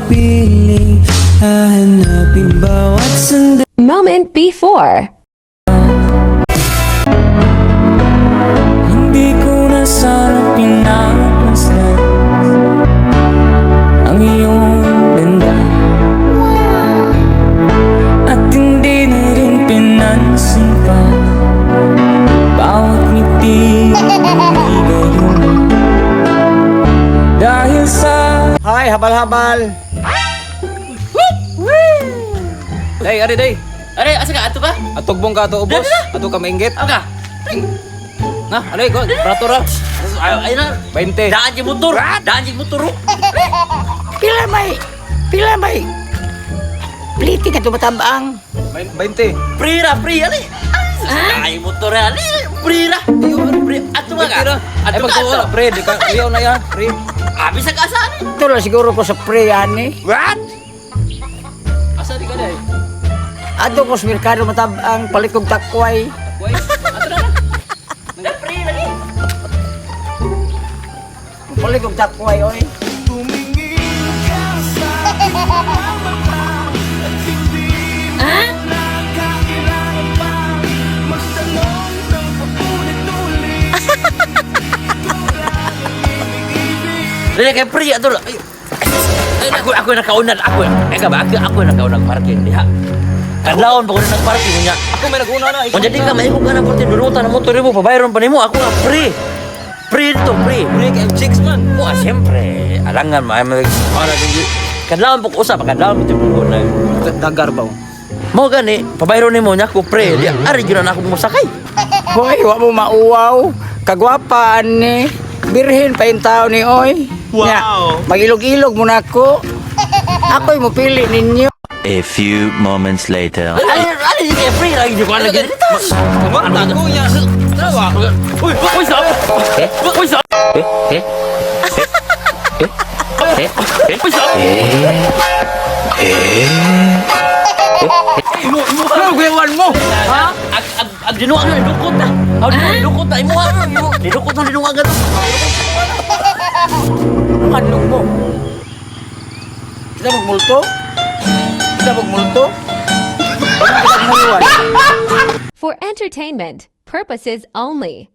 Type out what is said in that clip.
Piling hahanapin bawat sandali. Moment before. Hindi ko na sana pinapaslan ang iyong ganda at hindi na rin pinansin pa bawat ngiti mo'y gayon. Dahil sa Hi, habal-habal. Day, ari day. Are, asa ka? Ato ka? Atugbong ka ato ubos. Ato ka mainggit. Aka? Na, alay ko. Brato ra. Ay, ay na. 20. Daan yung motor. Daan yung motor. Oh. Pila may pliti ka tumatambang. 20. Free ra, free. Ali. Ay, motor ali. Free ra. Free. Ato ba ka? Ay, Ato ka, magtuo ato. na, pre. Di ka, iyaw na ya, pre. Abi sa ka, asa ani? Ito lang siguro ko sa pre, ani. Asa di ka day? Ato ko sa merkado matabang palit kong takway. Wait, ato na na. Free lagi. Palit kong takway, oy. Tumingin ka sa aking mga mata at hindi mo na kailangan pa magtanong ng paulit-ulit. Ikaw lang ang iniibig. Dili kay free ato. Ay. Ako nakaunan ako. Eka ba ako ako nakaunang parking diha. Kadlawon pa ko na nagparking niya. Ako may naguna na. Kung jadi ka maigo ka na porte durutan ang motor mo pabayron pa nimo ako nga free. Free to free. Pre, kay chicks man. Oh, ah, siyempre, alangan ma may para din. Kadlawon po ko usap, kadlawon po ko na. Dagar ba? Mo gani, pabayron nimo nya ko pre. Di ari gyud na ako mosakay. Hoy, wa mo mauwaw. Kagwapa, ani. Birhen pa yung tao ni, oy. Wow. Magilog-ilog mo na ako. Ako'y mupili ninyo. A few moments later. Ali ali di kay free lagi di ko lagi. Kumanta ko niya. Trawa. Uy, uy sa. Uy sa. Uy sa. Ano gawan mo? Ha? Ag ag ag dinuang na dukot na. Aw dukot na imo imo. Dukot na dinuang gato. Anong mo? Kita magmulto? Kita magmulto? Kita magmulto? For entertainment purposes only.